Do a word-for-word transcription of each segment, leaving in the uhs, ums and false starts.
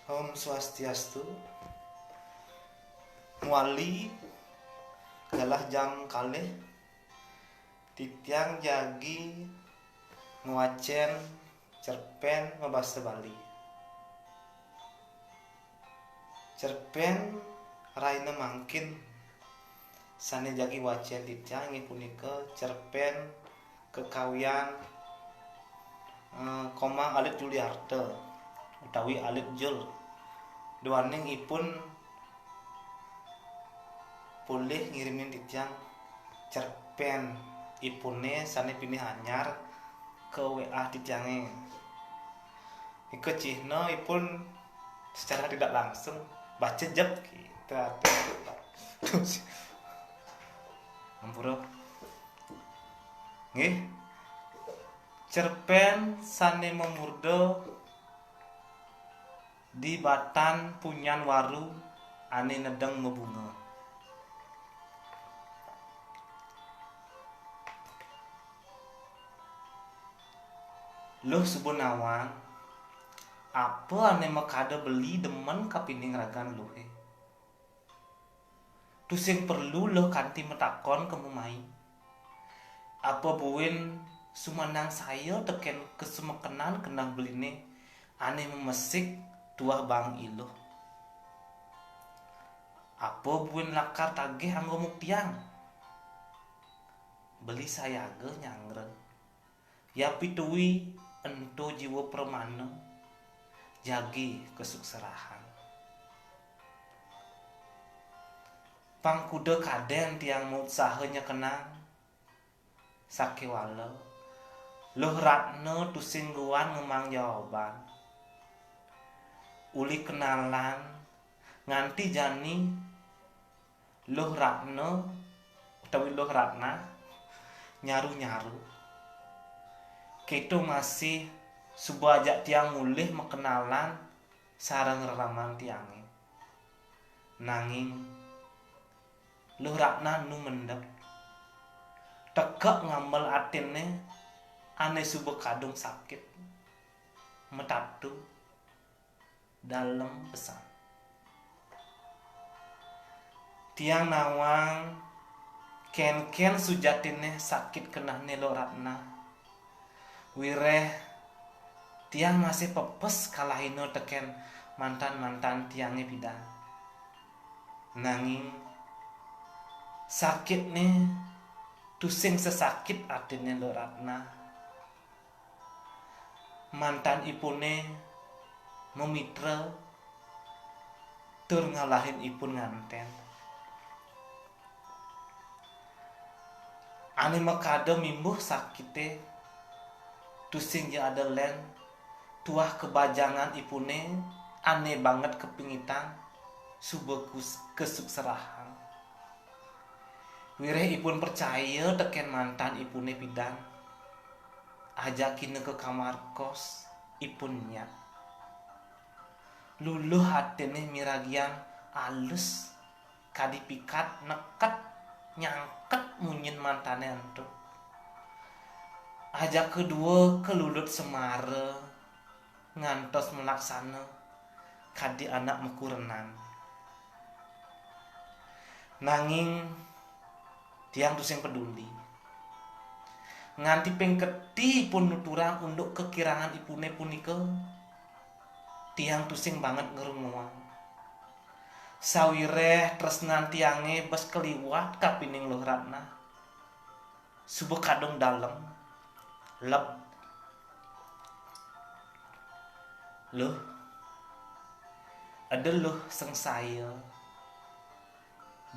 Om Swastiastu. Muali, galah jam kalih, titiang jagi ngwacén cerpén mabasa Bali. Cerpén rahina mangkin sané jagi wacén titiang inggih punika cerpén kekawian, eh, Komang Alit Juliarta utawi Alit Jul. Duaning ipun polih ngirimin titiang cerpén ipuné sané pinih anyar ka W A titiangé. Nika cihna ipun secara tidak langsung baca jep gitu. Ampura. Nggih. Cerpén sané mamurda di batan punyan waru ané nedeng mabunga. Luh suba nawang, apa ané makada beli demen kapining ragan luhé? Tusing perlu luh kanti matakon ka mumai. Apa buin sumanangsaya tekén kasemekenan keneh beliné ané mamesik tuah baang iluh? Apa buin lakar tagih anggo muktiang? Beli sayaga nyanggra. Yapitui ento jiwa pramana, jagi kasukserahan. Pang kuda kadén tiang mautsaha nyekenang. Sakéwala, Luh Ratna tusing guan ngemaang jawaban. Uli kenalan, nganti jani Luh Ratna utawi Luh Ratna nyaru-nyaru. Kéto masih suba ajak tiang mulih makenalan sareng reraman tiangé. Nanging Luh Ratna nu mendep. Tekek ngambel atiné ané suba kadung sakit. Matatu dalem pesan. Tiang nawang kénkén sujatiné sakit kenehné Luh Ratna. Wiréh tiang masih pepes kalahina tekén mantan-mantan tiangé pidan. Nanging sakitné tusing sesakit atiné Luh Ratna. Mantan ipuné mamitra tur ngalahin ipun ngantén. Ané makada mimbuh sakité, tusing ja ada lén tuah kabajangan ipuné ané banget kapingitan suba kus-, kasukserahan. Wiréh ipun percaya tekén mantan ipuné pidan, ajakina ka kamar kos ipun nyak. Luluh atiné miragian alus kadi pikat neket nyangket munyin mantané ento. Ajaka dua kalulut semara ngantos malaksana kadi anak makurenan. Nanging tiang tusing peduli. Nganti ping keti ipun nuturang unduk kakirangan ipuné punika, tiang tusing banget ngrunguang. Sawiréh tresnan tiangé bes kaliwat kapining Luh Ratna. Suba kadung dalem, leb. Luh, eda Luh sengsaya.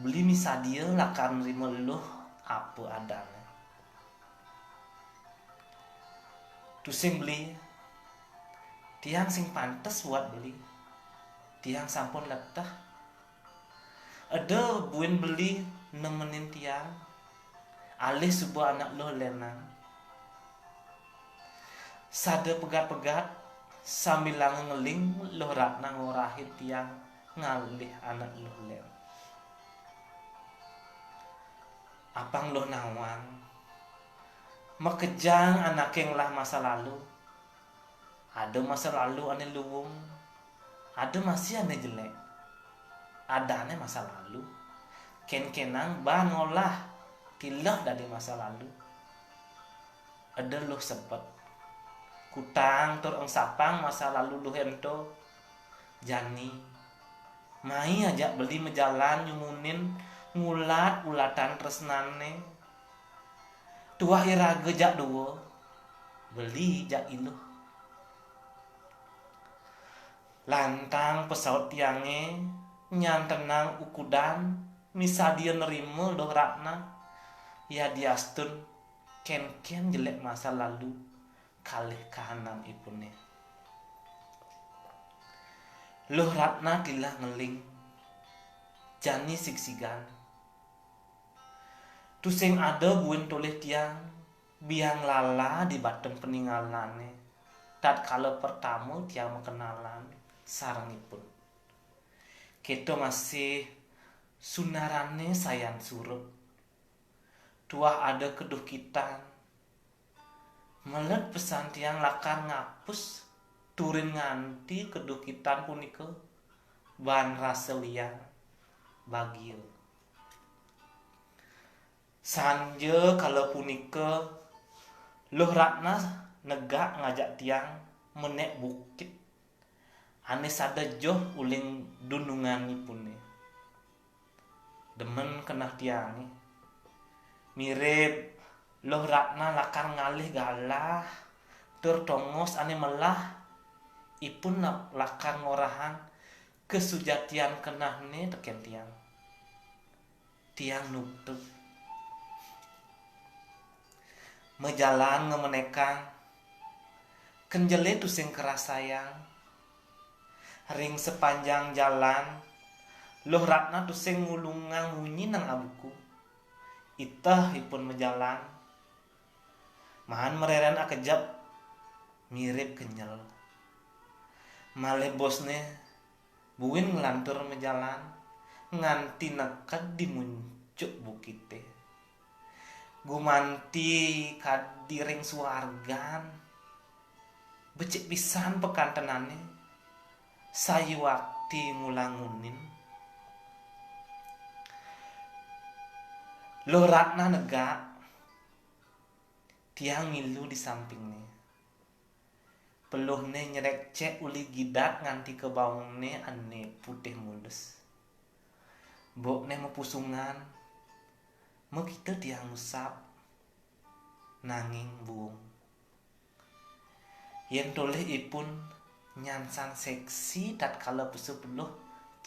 Beli misadia lakar nrima Luh apa adané. Tusing beli, tiang sing pantes buat beli. Tiang sampun leteh. Eda buin beli nemenin tiang, alih suba anak Luh lénan. Sada pegat-pegat sambilanga ngeling Luh Ratna ngorahin tiang ngalih anak Luh lén. Apang Luh nawang, makejang anaké ngelah masa lalu. Ada masa lalu ané luung, Ada masih ané jelék. Adané masa lalu. Kén-kénang ban ngolah tilah dadi masa lalu. Ada luh sebet. Kutang tur engsapang masa lalu luh ento. Jani. Mai ajak beli majalan nyumunin ngulat-ulatan tresnané. Tuah iraga jak dua, beli jak iluh. Lantang pesaut tiangé, nyantenang ukudan, misadia nerima Luh Ratna, yadiastun kén-kén jelék masa lalu, kalih kahanan ipuné. Luh Ratna tilah ngeling, jani sigsigan. Tusing ada buin tolih tiang, biang lala di bateng peningalané, tatkala pertama tiang makenalan sareng ipun. Kéto masih sunarané sayan surup. Tuah ada keduhkitan. Melet pesan tiang lakar ngapus turin nganti keduhkitan punika ban rasa liang bagia. Sanja kala punika, Luh Ratna negak ngajak tiang menék bukit ané sada joh uling dunungannyipuné. Demen keneh tiangé. Mirib Luh Ratna lakar ngalih galah tur tongos ané melah, ipun na-, lakar ngorahang kasujatian kenehné tekén tiang. Tiang nutug. Majalan ngamenékang, kenjelé tusing karasayang. Ring sapanjang jalan, Luh Ratna tusing ngulungang munyi nang abuku. Iteh ipun majalan. Maan mareren akejep, mirib kenyel. Malih bosné buin nglantur majalan, nganti neked di muncuk bukité. Gumanti kadi ring suargan, becik pisan pakantenané, sayuakti ngulangunin. Luh Ratna negak, tiang milu di sampingné. Peluhné nyrekcek uli gidat nganti ka baongné ané putih mulus. Bokné mapusungan, makita tiang ngusap, nanging buung. Yén tolih ipun nyansan seksi tatkala pesu peluh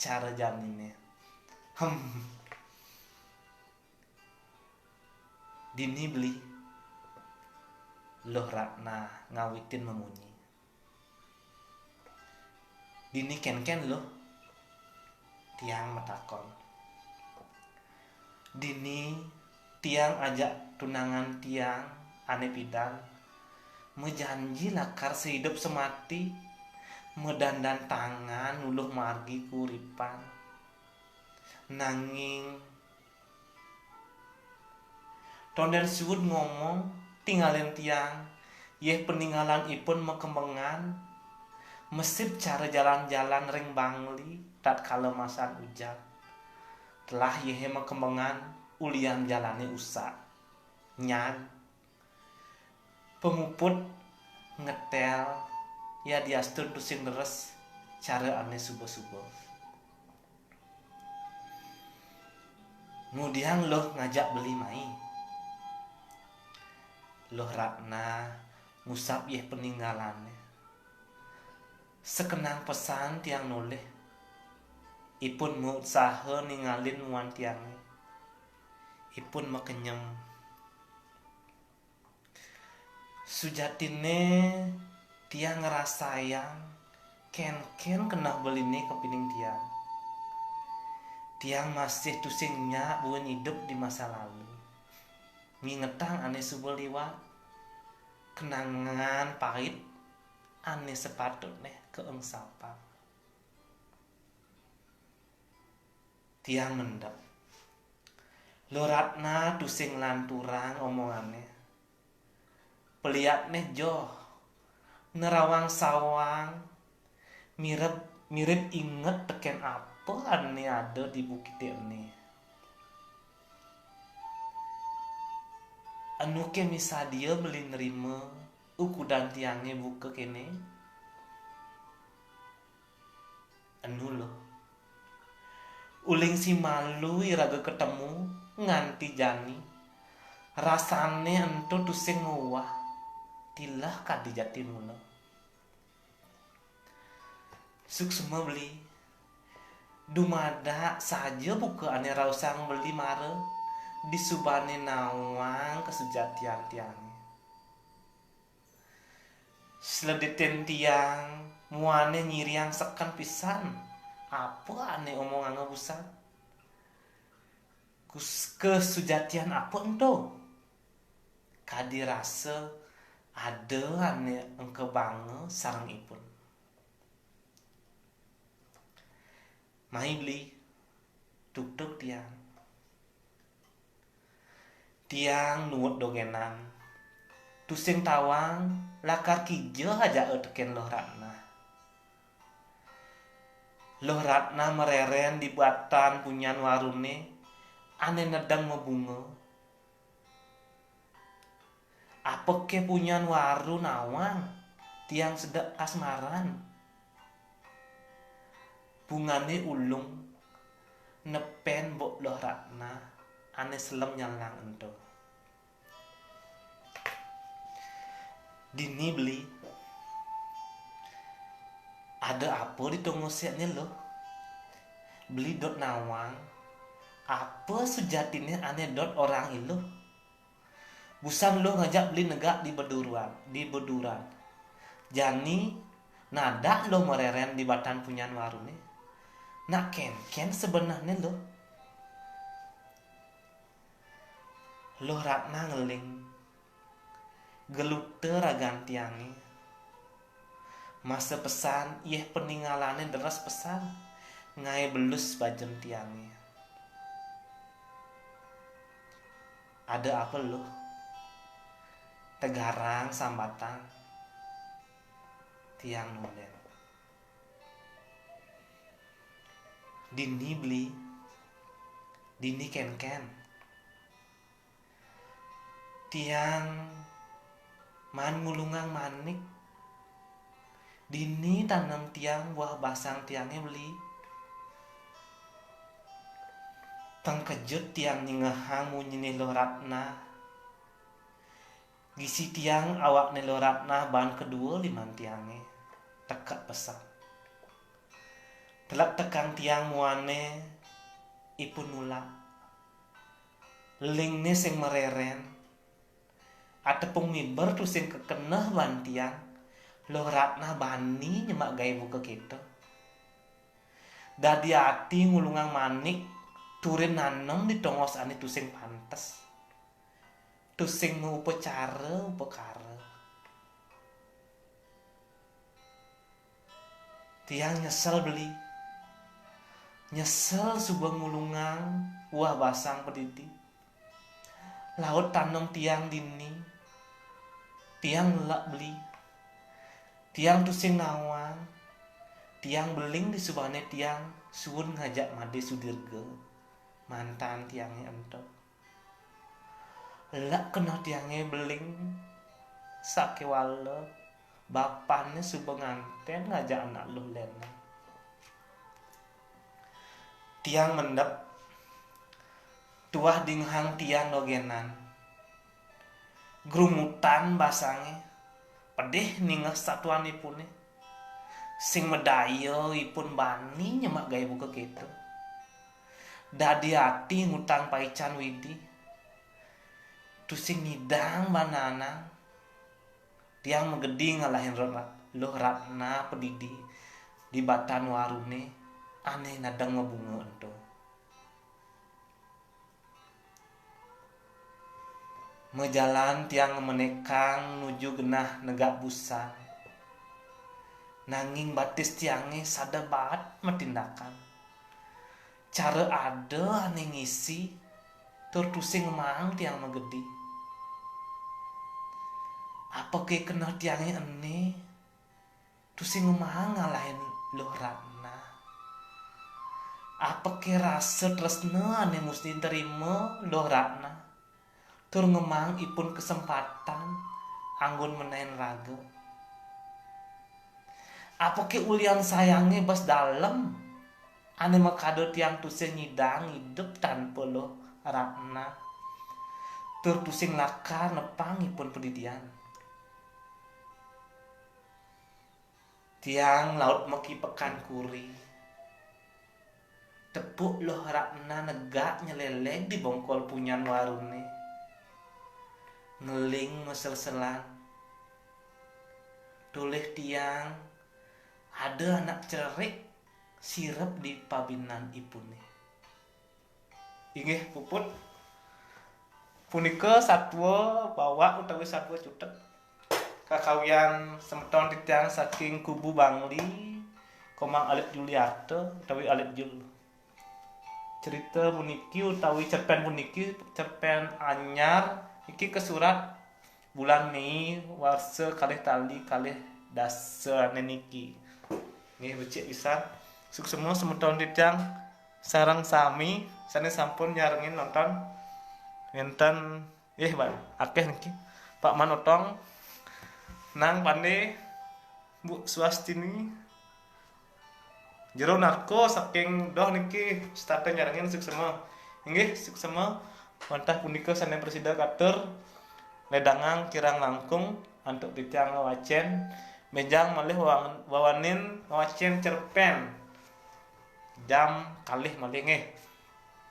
cara janiné. Hem. Dini beli, Luh Ratna ngawitin mamunyi. Dini kénkén, Luh? Tiang matakon. Dini tiang ajak tunangan tiang ané pidan majanji lakar saidup samati, madandan tangan nuluh margi kauripan. Nanging tondén suud ngomong, tingalin tiang, yéh paningalan ipun makembengan, masip cara jalan-jalan ring Bangli tatkala masan ujan. Telah yéhé makembengan, ulian jalané usak. Nyag. Pamuput ngetél, yadiastun tusing leres cara ané suba-suba. Ngudiang Luh ngajak beli mai. Luh Ratna ngusap yéh paninggalané. Sakenang pesan tiang nolih. Ipun mautsaha ningalin muan tiangé. Ipun makenyem. Sujatiné tiang ngrasayang kénkén keneh beliné kapining tiang. Tiang masih tusing nyak buin idup di masa lalu. Ngingetang ané suba liwat, kenangan pait ané sapatutné kaengsapang. Tiang mendep. Luh Ratna tusing nglanturang omongané. Peliatné joh, nerawang sawang, mirib Mirip inget tekén apa ané ada di bukité ené. Enu ké misadia beli nerima ukudan tiangé buka kéné? Enu lo. Uling si malu iraga ketemu nganti jani. Rasané ento tusing nguwah. Tilah kadi jati mula. Suksma beli. Dumadak saja buka ané raosang beli mara disubané nawang kasujatian tiangé. Sleditin tiang muané nyiriang seken pisan apa ané omonganga busan. Kus-, kasujatian apa ento? Kadi rasa ada ané engkebanga sareng ipun. Mai beli, tugtug tiang. Tiang nuut dogénan. Tusing tawang lakar kija ajaka tekén Luh Ratna. Luh Ratna marerén di batan punyan waruné ané nedeng mabunga. Apaké punyan waru nawang tiang sedek kasmaran. Bungané ulung nepén Mbok Luh Ratna ané selem nyalang ento. Dini beli, ada apa di tongosé né lo? Beli dot nawang, apa sujatiné ané dot orang iluh? Busan lo ngajak beli negak di beduran, di beduran. Jani nadak lo marerén di batan punyan waruné. Nak kénkén sebenehné lo? Luh Ratna ngeling. Geluta ragan tiangé. Masa pesan yéh peningalané deres pesan. Ngaé belus bajem tiangé. Ada apa lo? Tegarang sambatang. Tiang nundén. Dini beli, dini kénkén. Tiang maan ngulungang manik. Dini tanem tiang buah basang tiangé beli. Tengkejut tiang ningehang munyiné Luh Ratna. Gisi tiang awakné Luh Ratna baan kedua liman tiangé. Tekek pesan. Telek tekang tiang muané ipun nulak. Lingné sing marerén. Atepung miber tusing kekeneh baan tiang. Luh Ratna bani nyemak gaé buka kéto. Dadi ati ngulungang manik turin nanem di tongos ané tusing pantes. Tusing upacara, upakara. Tiang nyesel beli. Nyesel suba ngulungang uah basang padidi. Laut tanem tiang dini. Tiang ngelek beli. Tiang tusing nawang. Tiang beling disubané tiang suud ngajak Madé Sudirga. Mantan tiangé ento. Lek kena tiangé beling, sakéwala bapané suba ngantén ngajak anak luh lénan. Tiang mendep, tuah dingehang tiang dogénan. Grumutan basangé, pedih ningeh satuanipuné. Sing madaya ipun bani nyemak gaé buka kéto. Dadi ati ngutang paican Widi. Tusing ngidang bana anang. Tiang magedi ngalahin Luh Ra-, Luh Ratna padidi di batan waruné ané nadeng mabunga ento. Majalan tiang ngamenékang nuju genah negak busan. Nanging batis tiangé sada baat matindakan. Cara ada ané ngisi tur tusing ngemaang tiang magedi. Apaké keneh tiangé ené tusing ngemaang ngalahin Luh Ratna. Apake rasa tresna ane musti terima Luh Ratna? Tur ngemaang ipun kesempatan anggon menaen raga. Apake ulian sayange bas dalem ane makada tiang tusing nyidang idup tanpa Luh Ratna? Tur tusing lakar nepang ipun padidian. Tiang laut maki pekan kuri. Tepuk Luh Ratna negak nyeleleg di bongkol punyan warune. Ngeling maselselan. Tolih tiang, ada anak cererik sirep di pabinan ipune. Inggih puput. Punika satua bawak utawi satua cutek. Kakawian semeton titiang saking Kubu Bangli, Komang Alit Juliarta utawi Alit Jul. Cerita puniki utawi cerpen puniki, cerpen anyar, iki kasurat bulan Mei warsa kalih tali kalih dasa niki. Nggih, becik pisan. Suksema semeton titiang sareng sami sane sampun nyarengin nonton. Wenten, eh, Pak, akeh niki. Pak Manotong, Nang Pande, Bu Swastini, Jero Narko saking doh niki setata nyarengin, suksema. Inggih, suksema. Wantah punika sane prasida katur ledangang kirang langkung antuk titiang ngwacen. Benjang malih wang-, wawanin ngwacen cerpen jam kalih malih nggih.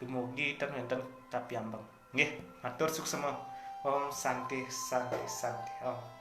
Dumugi ten wenten kapiambeng. Nggih, matur suksema. Om Santi, Santi, Santi. Om.